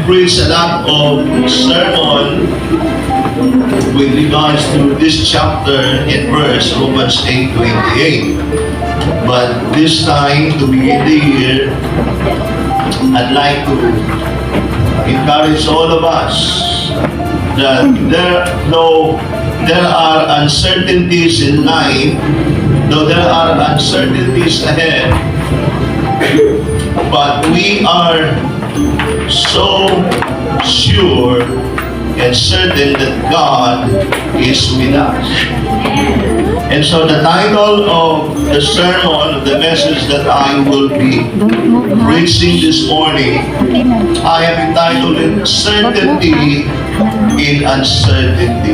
have preached a lot of sermon with regards to this chapter and verse, Romans 8:28. But this time, to begin the year, I'd like to encourage all of us that there, though there are uncertainties in life, though there are uncertainties ahead, but we are so sure and certain that God is with us. And so the title of the sermon, the message that I will be Don't move, ha? Preaching this morning, Okay na. I have entitled it "Certainty in Uncertainty."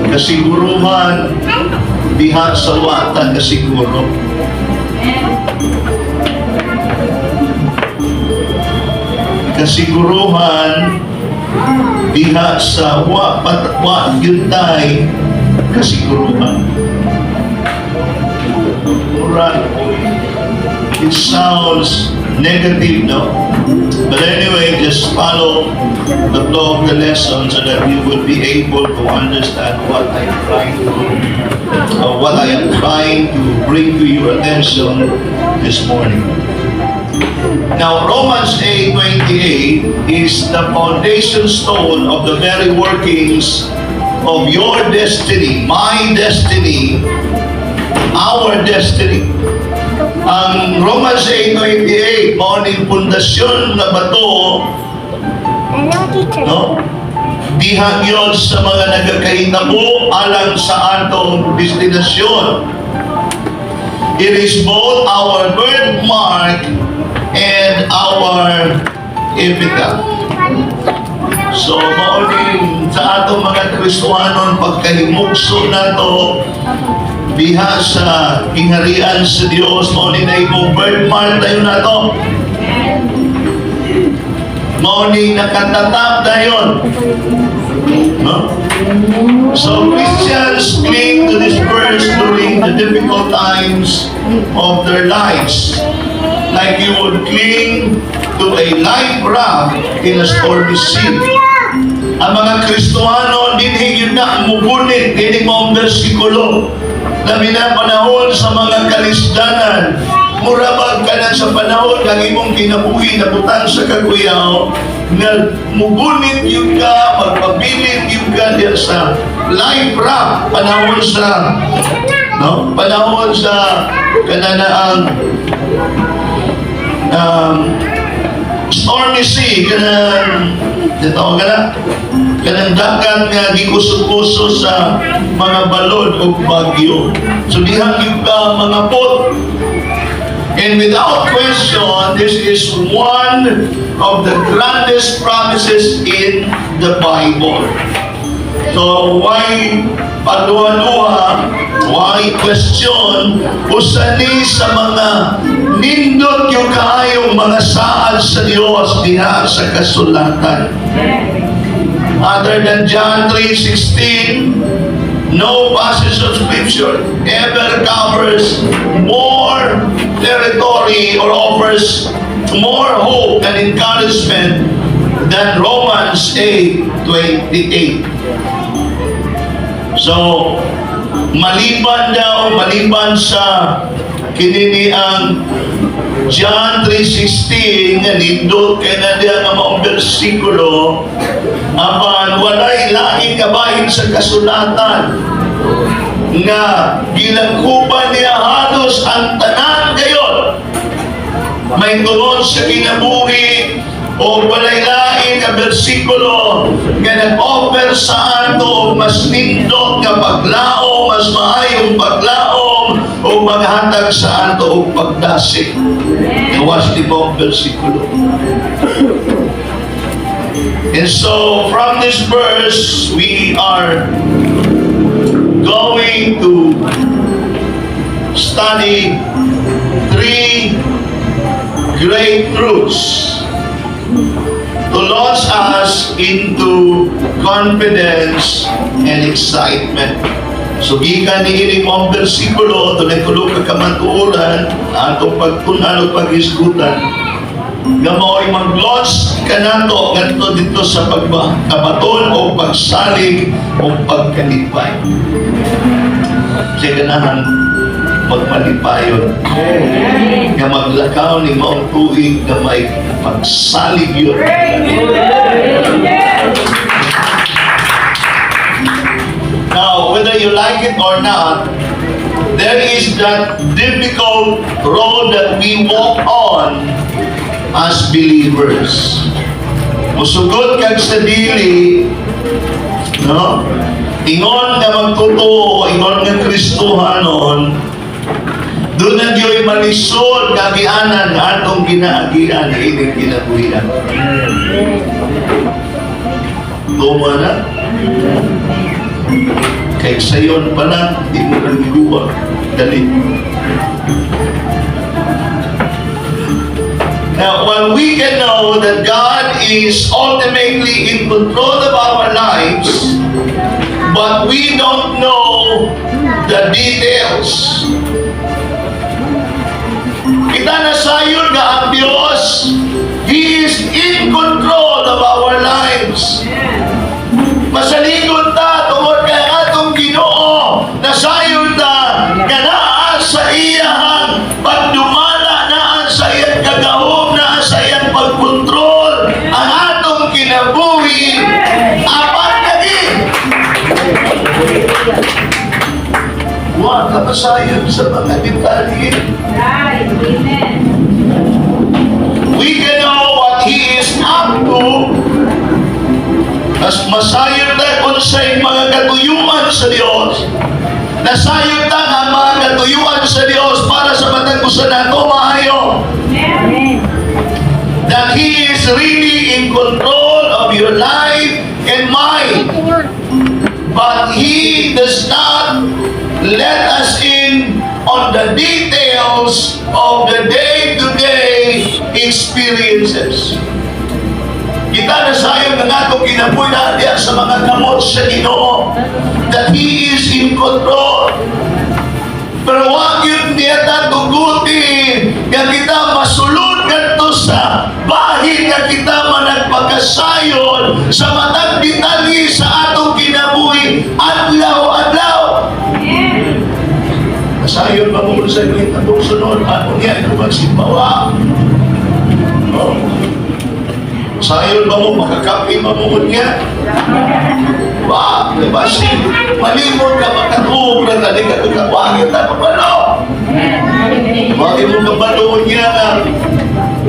Kasiguruhan diha sa wa ta kasiguro. Kasiguruhan diha sa wa pat wa gyud tay kasiguruhan. Murag, it sounds negative, no? But anyway, just follow the flow of the lesson so that you will be able to understand what I am trying to bring to your attention this morning. Now, Romans 8:28 is the foundation stone of the very workings of your destiny, my destiny, our destiny. Ang Romans 8:28, mao ning pundasyon na bato, Hello, teacher. No? Diha yun sa mga nagakahitabo alang sa atong destinasyon. It is both our birthmark and our epitaph. So, mao ning sa atong mga Kristohanon, pagkahimugso nato diha sa gingharian sa Dios, mao ni nahimong birthmark tayo nato. Mao ni nakatatap dayon. No? So Christians cling to this verse during the difficult times of their lives, like you would cling to a life raft in a stormy sea. Ang mga Kristohano, dinhi gyud na mugunit kini maong bersikulo. Labi na panahon sa mga kalisdanan. Mura bag ka na sa panahon ng imong kinabuhi nabutang sa kaguyaw, nga mugunit gyud ka, magpabilin gyud ka diya sa life raft panahon sa, no, panahon sa kananaang stormy sea, kanang tawag ka na kanang dagat nga gikusog-kusog sa mga balod o bagyo. So diha gyud ka mangapot. And without question, this is one of the grandest promises in the Bible. So why pagduha-duha, why question, usa ni sa mga nindot gyud kaayong mga saad sa Dios diha sa kasulatan. Other than John 3:16, no passage of Scripture ever covers more territory or offers more hope and encouragement than Romans 8:28. So, maliban daw, maliban sa kinini ang John 3:16 nga nindot kay na diya nga maong bersikulo, apan walay lain nga bahin sa kasulatan nga gilangkuban niya halos ang tanan gayon may tungod sa kinabuhi o walay lain nga bersikulo nga nag-offer sa ato mas nindot nga paglaom, mas maayong paglaom o maghatag sa ato og pagdasig. Gawas ni ba ang bersikulo? And so from this verse, we are going to study three great truths to launch us into confidence and excitement. So gikan ni ini mong bersikulo, dunay tulo ka kamatuoran, atong pagtun-an o paghisgutan. Nga mao'y mag-launch kanato ngadto dito sa pagkabaton o pagsalig o pagkalipay. Kasi ganahan magmalipayon. Nga maglakaw ni maong tuig na may pagsalig yun. Now, whether you like it or not, there is that difficult road that we walk on as believers. Musugot kag sa dili, no? Ingon nga magtotoo, ingon nga Kristohanon, duna gyoy malisod nga agianan nga atong ginaagian ining kinabuhian. Tuma na. Kay sayon pa lang, di mo nagiguwa. Dali. Now, while we can know that God is ultimately in control of our lives, but we don't know the details. Kita nasayon nga ang Diyos, He is in control of our lives. Masaligon ta tungod kay atong Ginoo, nasayon ta nga naa sa iyang pagdumala, naa sa iyang kagahom, naa sa iyang pagkontrol ang atong kinabuhi apan lagi wa ka masayon sa mga detalye. Right. Amen. We can know what He is up to. Mas masayon ta unsay mga katuyuan sa Dios. Nasayon ta nga ang mga katuyuan sa Dios para sa matag usa nato maayo. Amen. That He is really in control of your life and mine. But He does not let us in on the details of the day-to-day experiences. Kita nasayon nga atong kinabuhi na diya sa mga kamot sa Ginoo, that He is in control. Pero wa gyud niya ta tuguti nga kita masulod ngadto sa bahin nga kita managpakasayon sa matag detalye sa atong kinabuhi adlaw-adlaw. Amen. Nasayon ba mo sa mahitabo sunod? Ano niya? Ito magsimbawa? Oh. Sayon ba mo? Makakapi ba mo niya? Ba, diba? Si, malimot ka makatuog na tali ka kawangit na kabalo. Bakit mo kabalo niya na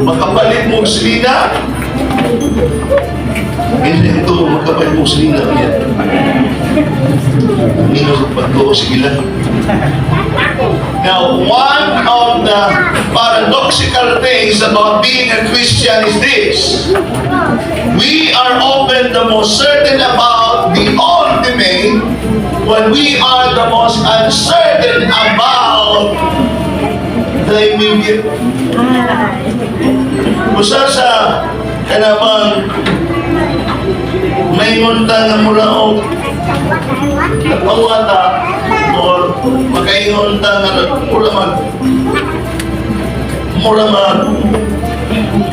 makapalit mo silina? Hindi ito, makapalit mo silina niya. Hindi na sa pagtuo, sige lang. Now, one of the paradoxical things about being a Christian is this. We are often the most certain about the ultimate when we are the most uncertain about the immediate. Usa sa kanamang maingon ta nga mura og napawata or makaingon ta nga mura mag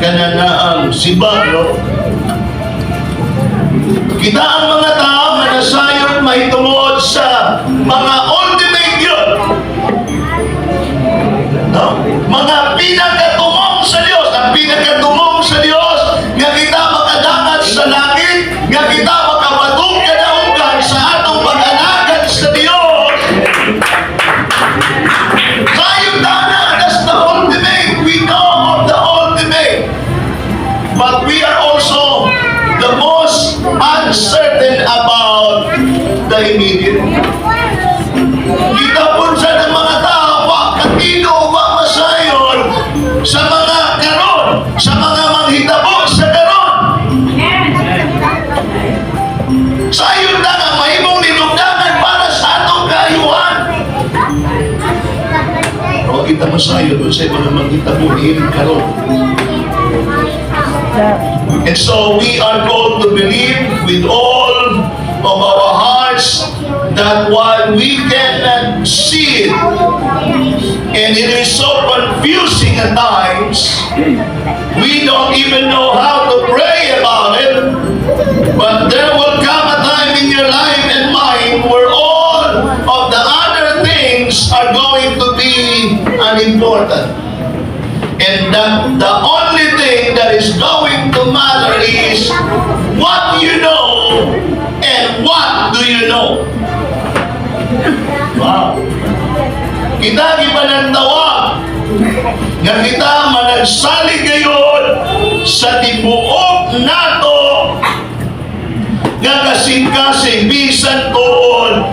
kananaang siba, no? Kita ang mga tao nga nasayon mahitungod sa mga ultimate yun, no? Mga pinakatumong sa Dios, ang pinakatumong sa Dios nga kita makadangat sa langit, nga kita makabatong kadaugan sa atong pag-alagad sa Dios. Sayon na, that's the ultimate. We know of the ultimate. But we are also the most uncertain about the immediate. Kita po sa ng mga tao, wa katino wa masayon sa mga karon, sa mga manghitabo sa karon. Sayon na nga mahimong linugdangan para sa atong kaayuhan. Huwag kita masayon kung sa mga manghitabo niining karon. And so we are called to believe with all of our hearts that while we cannot see it, and it is so confusing. challenging at times. We don't even know how to pray about it. But there will come a time in your life and mine where all of the other things are going to be unimportant. And that the only thing that is going to matter is what you know and what do you know. Wow. Kita gipanagtawag nga kita managsalig gayon sa tibuok nato nga kasing-kasing, bisan tuod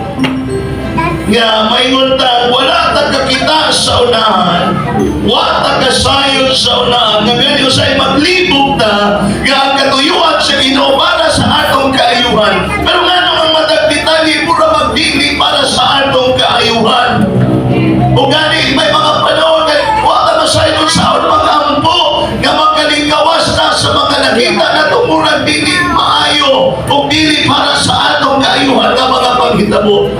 nga maingon ta wala ta kakita sa unahan, wa ta kasayod sa unahan, nga gani usay maglibog ta nga ang katuyuan sa Ginoo para sa atong kaayuhan. Pero nganong ang matag detalye pura magdili para sa atong kaayuhan? O gani may mga panahon nga wa ta masayod sa magampo nga makalingkawas na sa mga nakita na murag dili maayo o dili para sa atong kaayuhan nga mga panghitabo.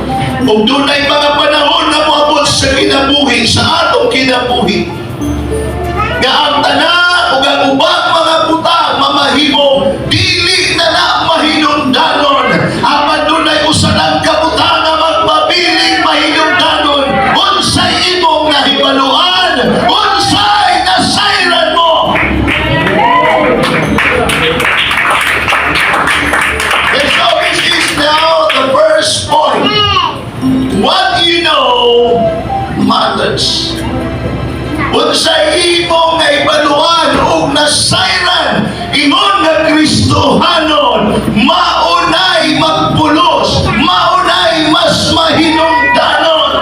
Ug dunay mga panahon nga moabot sa kinabuhi, sa atong kinabuhi, nga ang tanan ug ang ubang mga butang mamahimo dili na na mahinungdanon, apan dunay usa lang ka butang nga magpabiling mahinungdanon: unsay imong nahibaluan, unsay nasayran mo. And so this is now the first point. What you know matters. Unsay imong nahibaluan ug nasayran ingon nga Kristohanon, maunay magpulos, maunay mas mahinungdanon.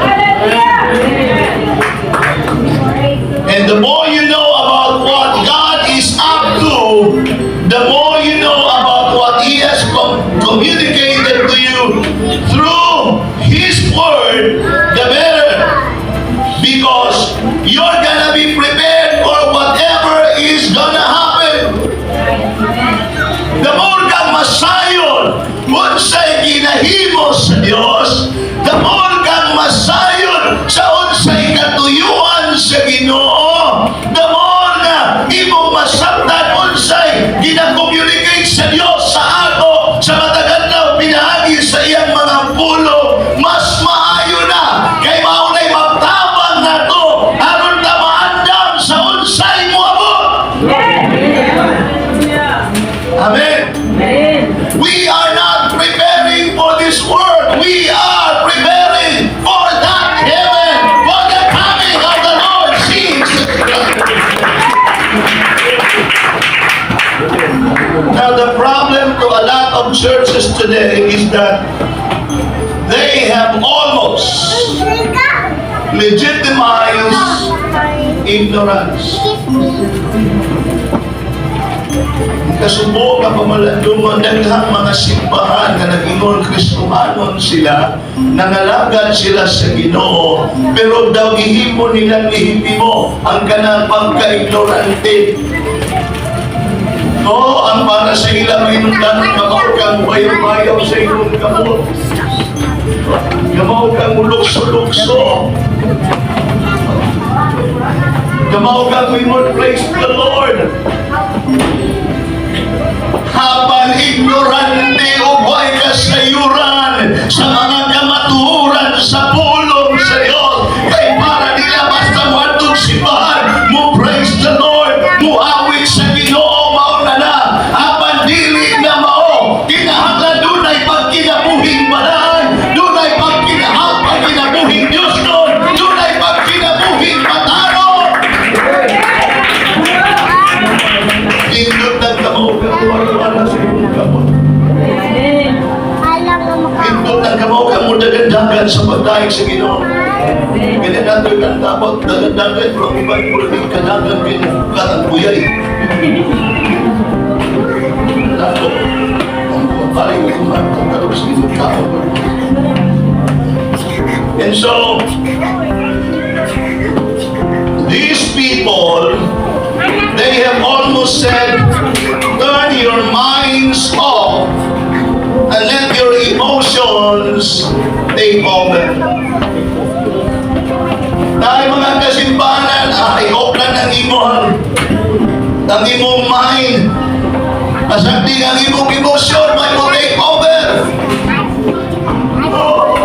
And the more you know about what God is up to, the more you know about what He has communicated to you through His Word, the better. Because you're gonna be prepared for whatever is gonna happen. The more kang masayon unsay ginahimo sa Dios, the more kang masayon sa unsay katuyuan sa Ginoo, the more nga imong masabtan unsay gina-communicate sa Dios sa ato sa matag adlaw pinaagi sa iyang mga pulong, mas maayo na kay mao nay magtabang nato aron ta maandam sa unsay moabot. Amen. We are not preparing for this world. We are preparing for that heaven, for the coming of the Lord Jesus Christ. Now, the problem to a lot of churches today is that they have almost legitimized ignorance. Kasubo nga pamalandungon, daghang mga simbahan nga nag-ingon Kristohanon sila, nangalagad sila sa Ginoo, pero daw gihimo nilang lehitimo ang kanang pagka-ignorante. No, ang para sa ila mahinungdanon, kamaw kang bayaw-bayaw sa imong kamot. Kamaw kang mulukso-lukso. Kamaw kang moingon, "Praise the Lord." Hapan ignorante o way kasayuran sa mga kamatuoran sa pulong sa Diyos. Kay para nila basta mo atong simbahan, mo praise the Lord, mo awit sa Ginoo, mao na na. Apan dili na mao. Kinahanglan dunay pagkinabuhing balaan, dunay pagkinabuhing Diyos nun, dunay pagkinabuhing matarong. Pindot ng kamao ka, wala sa imong kamot. Pindot ng kamao ka mo dagandagan sa pagdayeg sa Ginoo. Ganyan nato yung dapat dagandagan, pero ang iba yung kadagan katang buyay. Nato, ang paling kumantang tarong sa Ginoo tao. And so, these people, they have almost said, "Turn your minds off and let your emotions take over." Dahil mga kasimbahanan, ay off lang ng Ingon, ang imong mind, masagdi ang imong emosyon, may mo take over. Oh,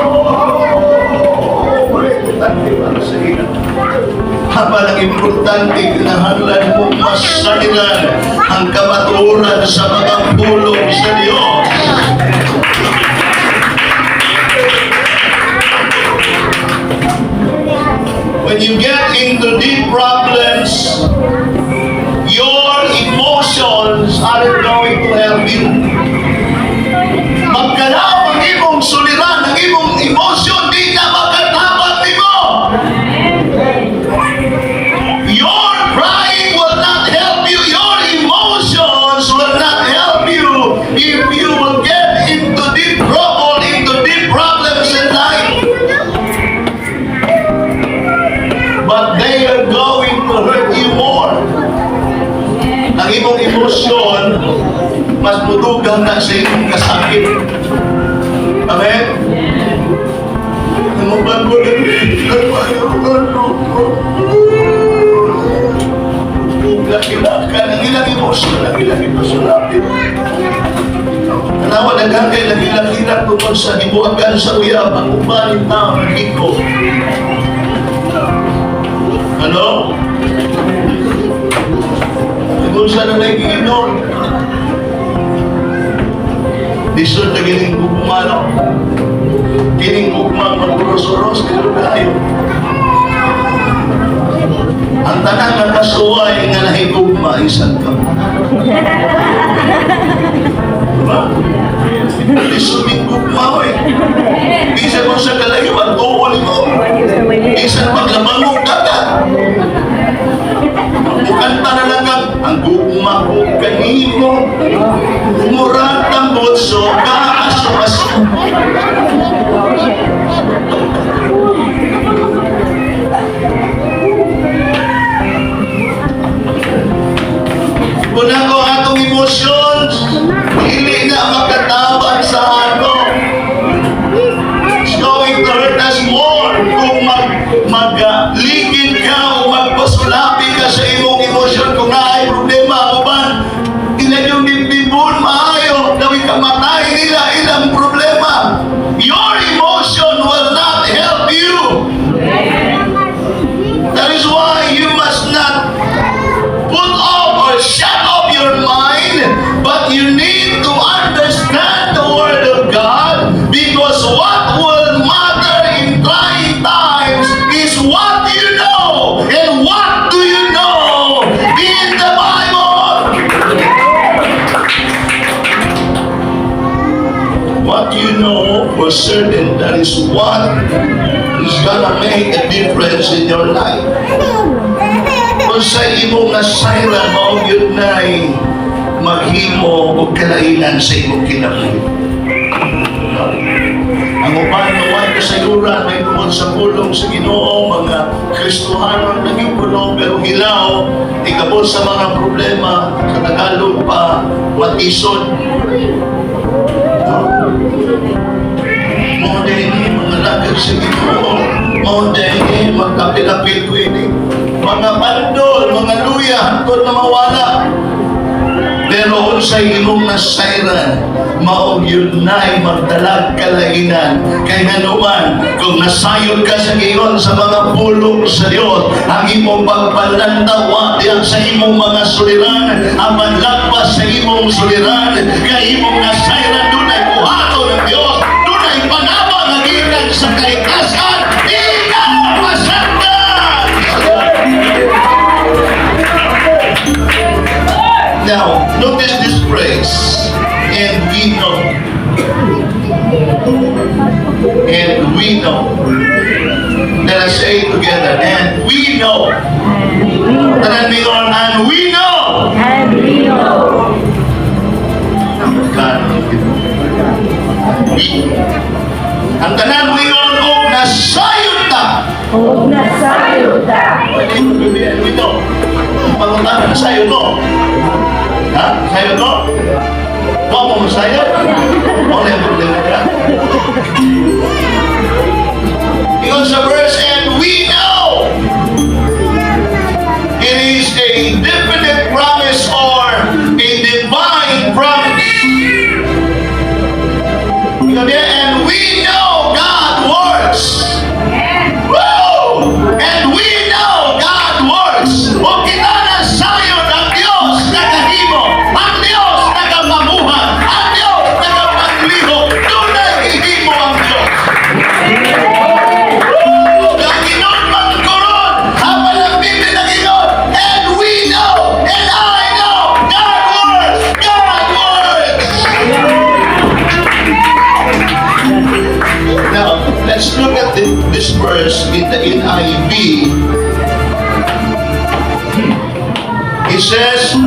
importante para sa ina. Habang ang importante, kinahanglan mo masaliran ang kamatuoran sa mga pulong sa Diyos. When you get into deep problems, your emotions aren't going to help you. Magkalaw ang imong suliran, ang imong emotion, di na makatabang nimo. Your crying will not help you. Your emotions will not help you if you will get into deep trouble, into deep problems in life. But they are going to hurt you more. Ang imong emosyon, mas mudugang na sa imong kasakit. Amen? Ang uban mo ko, Laki-lakan, ang ilang emosyon, ang ilang emosyon. Tanawa, daghan kay nagilak-hilak tungkol sa gibuhagan sa uyab, ang uban in town, ang hiko. Ano? Kung saan na nagiinon. Lisod na gining gugma, no? Kining gugma mag-uros-uros, pero kayo. Ang tanang nakasuway nga nahigugma, isang ka. Diba? Lisod ning gugma, oy. Bisan mo sa kalayo, ang tuol mo. Bisan paglabang dagat. Mukanta na lang ang gugma ko kanimo. Murag tambot so kaaso-aso. Kung ako atong emotions, dili na makatabang sa ato. It's going to hurt us more kung magligid ka o magpasulapi ka sa imong emosyon kung naay problema uban ilan yung dibdibon maayo dawi ka matay nila ilang problema. Your emotion will not help you. That is why you must not put off or shut off your mind, but you need to understand the Word of God, because what will matter in trying times is what you know. And what do you know in the Bible? What you know for certain, that is what is gonna make a difference in your life. Kung sa imong nasayran, mao gyud na'y maghimo og kalainan sa imong kinabuhi. No? Ang uban nga way kasayuran may tungod sa pulong sa Ginoo, mga Kristohanon naging puno pero hilaw ikabot sa mga problema, sa Tagalog pa, matisod. No? Mao ni mga lagad sa Ginoo. Mao ni magkapil-apil ko ini. Mga bandol, mga luya, hantod na mawala. Pero unsay imong nasayran, mao gyud na'y magdalag kalainan. Kay nganuman, kung nasayod ka sa giyon sa mga pulong sa Dios, ang imong pagpalantawa diyan sa imong mga suliran, ang manlagpas sa imong suliran, kay imong nasayran dunay buhaton ng Dios, dunay panabang nga gikan sa kaitasan, ikaw masanggan! Now, notice this phrase, "And we know." And we know. Let us say it together. And we know. Tanan mingon, "And we know." And we know. God. We. Ang tanan mingon, og nasayod ta. Og nasayod ta. Pwede mo and we know. Pangutana, nasayod mo? Ha? Sayod mo? Wa mo masayod? Mo na yung problema ka? Ingon sa verse, "And we know." It is a a definite promise or a divine promise. And we know God works. Woo! And we know God works. O kita nasayod, ang Diyos nagahimo. Ang Diyos nagapamuhat. Ang Diyos nagapanglihok. Dunay gihimo ang Diyos. Woo! Gagingon man karon. Apan ang Biblia nagingon. And we know, and I know, God works. God works. Now, let's look at this verse in the NIV. It says,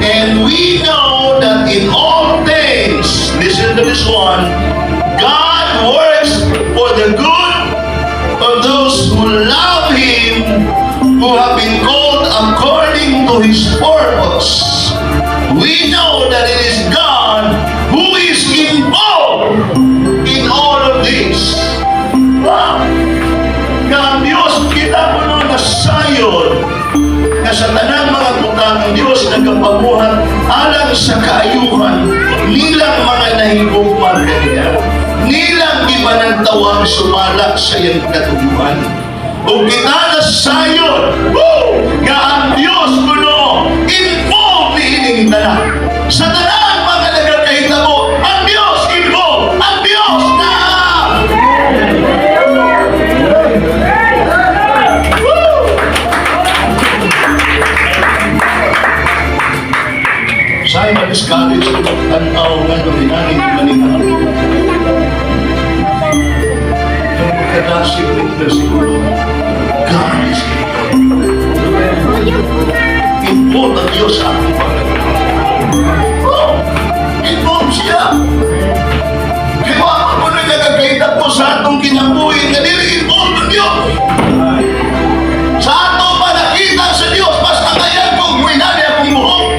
"And we know that in all things," listen to this one, "God works for the good of those who love Him, who have been called according to His purpose." We know that it is God who is involved in all of this. Wow! Nga ang Diyos, kita mo no, nasayod nga sa tanang mga butang, ang Diyos nagapamuhat alang sa kaayuhan nilang mga nahigugma kaniya, nilang gipanagtawag sumala sa iyang katuyuan. Ug kita nasayod, woo, nga ang Diyos kuno involved niining tanan. Sa tanang mga nagakahitabo, ang Diyos involved, ang Diyos naa. Woo! Say ma-discourage ko tanaw nga no inani maninga. Yung pagkadasig nito siguro, God is involved. Involved ang Diyos sa akong pagkakataon. Oh, involved siya. Kaya ako na nagkakaita po sa atong kinabuhi nga dili involved ang Diyos. Sa ato pa nakita sa Diyos, mas angayan kung winani akong buhok.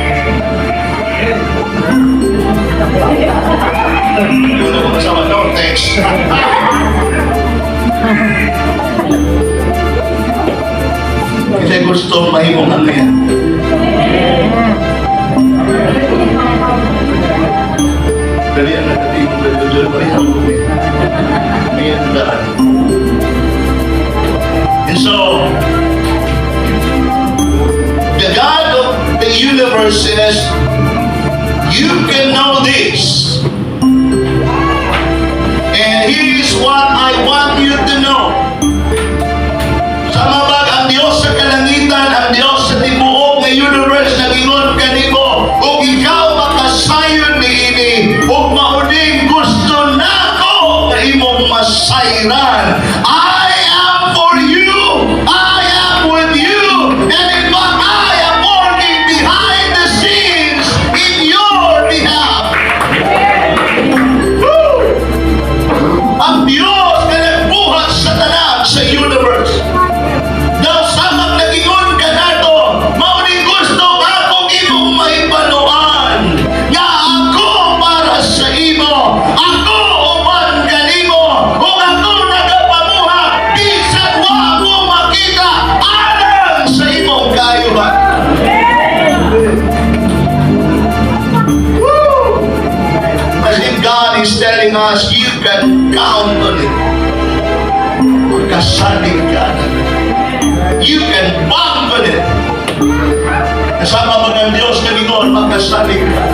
Yun ako kasama, no, thanks. Kasi gusto mahimong angayan. Dali ang nagkatingong religion, pareho ko eh. May daan. And so, the God of the universe says, "You can know this. And here is what I want you to know." Sama bag ang Diyos sa kalangitan, ang Diyos sa tibuok nga universe nagingon kanimo, ug ikaw makasayon niini, ug mauning gusto nako nga imong masayran. I am for you. I am with you. And in fact, I am working behind the scenes in your behalf. Woo! Ang Diyos na nagbuhat sa tanan sa universe. Daw samang nagingon ka nato, mao ni gusto akong imong mahibaluan nga ako para sa imo, ako uban kanimo, ug ako nagapamuhat bisan wa mo makita alang sa imong kaayuhan. Woo! As if God is telling us, "You can count on it. Magkasalig ka na. You can bank on it." Kasama mo ng Diyos na magkasalig ka.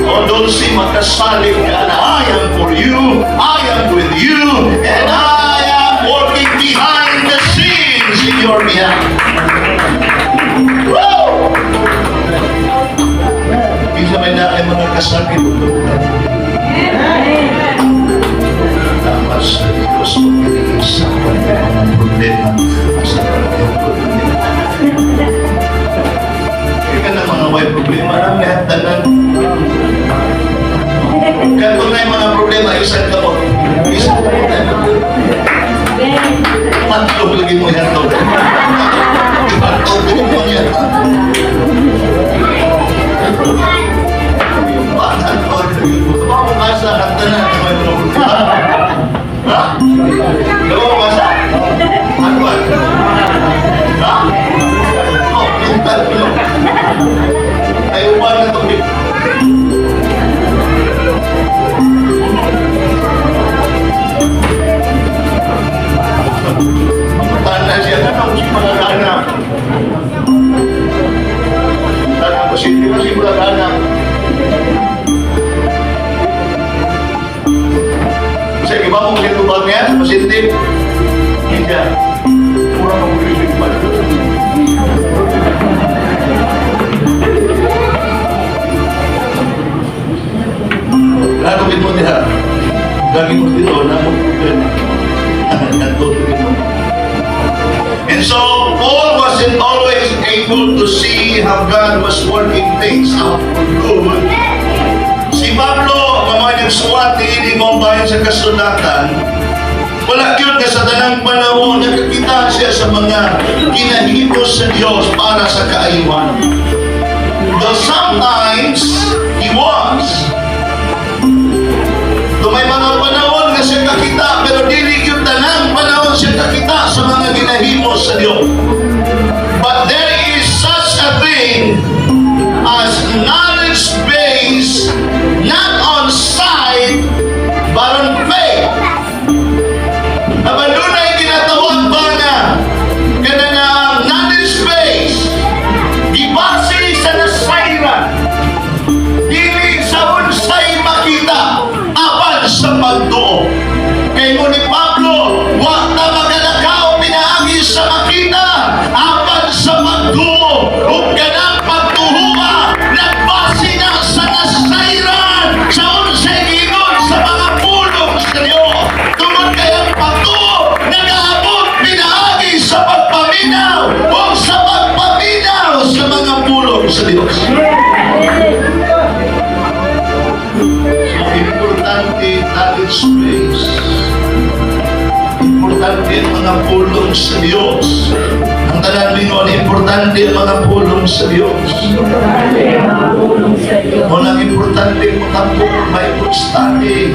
O Dulce, magkasalig ka na. I am for you, I am with you, and I am working behind the scenes in your behalf. Woo! Kinsa may naay mga kasakit o tulugan. Tama sa Diyos pagkaliis sa mga problema sa problema. Kaya na mga may problema lang lahat tanan. Kaya kung may mga problema, isang kamot. Isang kamot na problema. Tatlo lagi mo yan to. Tatlo lagi mo yan. Tatlo lagi mo. Tumawa ka sa tanan na may mga problema. Ha? Tumawa ka sa? Ano ba? Mga gana. Tanang pasyente kasi mga gana. Kasi iba mo magitubag niya, pasyente. Hindi. Mura mag-uwisig pa. Lalo mo diha. Lagi mo dito, na mo problema. Nagtutuloy mo. And so, Paul wasn't always able to see how God was working things out for good. Si Pablo, nga nagsuwat niini mo bahin sa kasulatan, wala gyud nga sa tanang panahon nakakita siya sa mga ginahimo sa Dios para sa kaayuhan. Though sometimes he was. Kung may mga panahon nga siya kakita, pero dili gyud tanang panahon siya kakita sa mga ginahimo sa Dios. But there is such a thing as knowledge based not on sight but on faith. Apan dunay ginatawag ba nga kana nga ang knowledge based gibase sa nasayran, dili sa unsay makita apan sa pagtuo. Kay mo ni Pablo, wa ta makalakaw pinaagi sa makita apan sa pagtuo, ug kanang pagtuo nagbase na sa nasayran, sa unsay giingon sa mga pulong sa Dios, tungod kay ang pagtuo nagaabot pinaagi sa pagpaminaw o sa pagpaminaw sa mga pulong sa Dios. So, importante knowledge base. Importante ang mga pulong sa Diyos. Ang tanan mingon, importante ang mga pulong sa Diyos. Importante ang mga pulong sa Diyos. Walang importante mo tampo Bible study.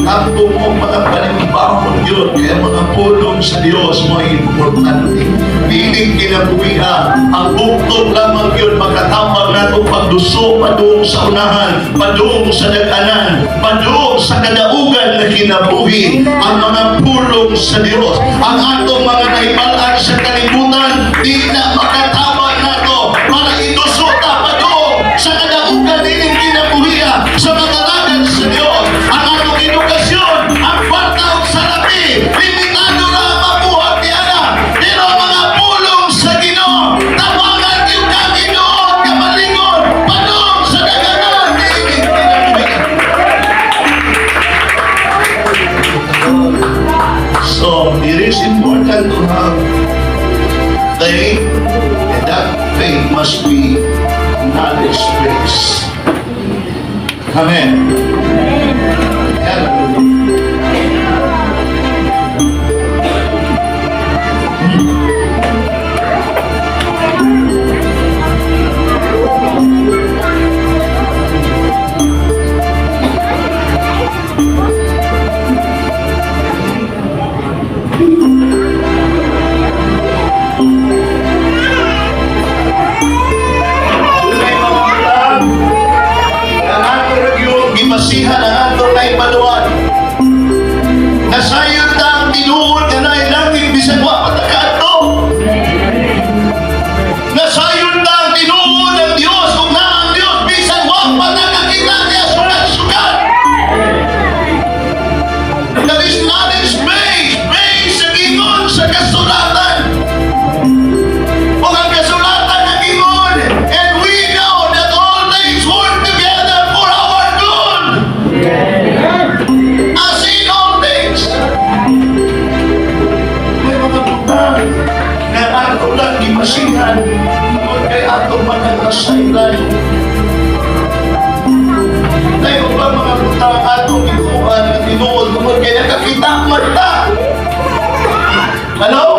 Tampo mo mga panimbahon yun. Kaya mga pulong sa Diyos mo ay importante. Piling kinabuhiha, ang bugtong lamang yun makatambag nato pagduso padung sa unahan, padung sa daganan, padung sa kadaugan na kinabuhi. Ang mga pulong sa Diyos, ang atong mga naibalaan sa kalibutan, di na makatabang nato para iduso ta padung sa kadaugan nining kinabuhiha sa mga ragan sa Diyos. Ang atong edukasyon, ang kwarta ug salapi, limitado ra ang mabuhat niana. Pero ang mga pulong sa Ginoo, tabangan yung kang Ginoo kamalingon, padung sa daganan nining kinabuhiha. So, it is important to have faith, and that faith must be knowledge-based. Amen. Hallelujah. Dunay mga butang ang ato ra gyud gibasihan ang ato nahibaluan. Nasayod na ang tinuod nga naay langit bisan wa pa ta kaadto. Nasayod na ang tinuod ng Dios ug naa ang Dios bisan wa pa ta kakita niya sukat-sukat. That is knowledge based, based sa gingon sa kasulatan. Ug ang kasulatan ng gingon, and we know that all things work together for our good. As in all things. May mga butang na ato lang gibasihan tungod kay ato man ang nasayran. Tayo ba mga butang atong gituan na tinuod tungod kay nakakita man ta? Hello?